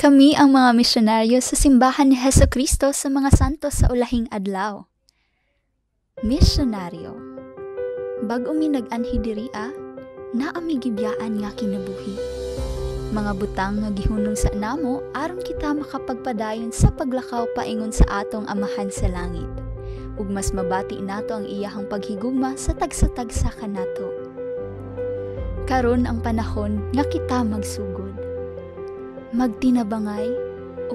Kami ang mga misyonaryo sa Simbahan ni Hesukristo sa mga Santos sa Ulahing Adlaw. Misyonaryo. Bag-o mi nag-anhi diri-a, naa mi gibiyaan nga kinabuhi. Mga butang nga gihunong sa namo aron kita makapagpadayon sa paglakaw paingon sa atong Amahan sa langit. Ug mas mabati nato ang iyahang paghigugma sa tagsa-tagsa kanato. Karon ang panahon nga kita magsugod. Magtinabangay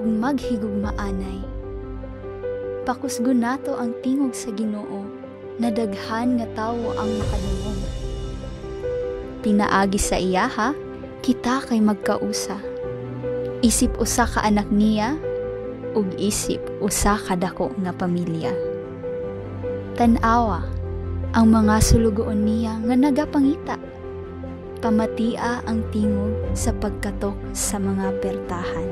ug maghigugmaanay. Pakusgon nato ang tingog sa Ginoo na daghan nga tawo ang makadungog. Pinaagi sa iyaha, kita kay magkausa. Isip usa ka anak niya ug isip usa ka dako nga pamilya. Tan-awa ang mga sulugoon niya nga nagapangita. Pamatia ang tingog sa pagkatok sa mga pertahan.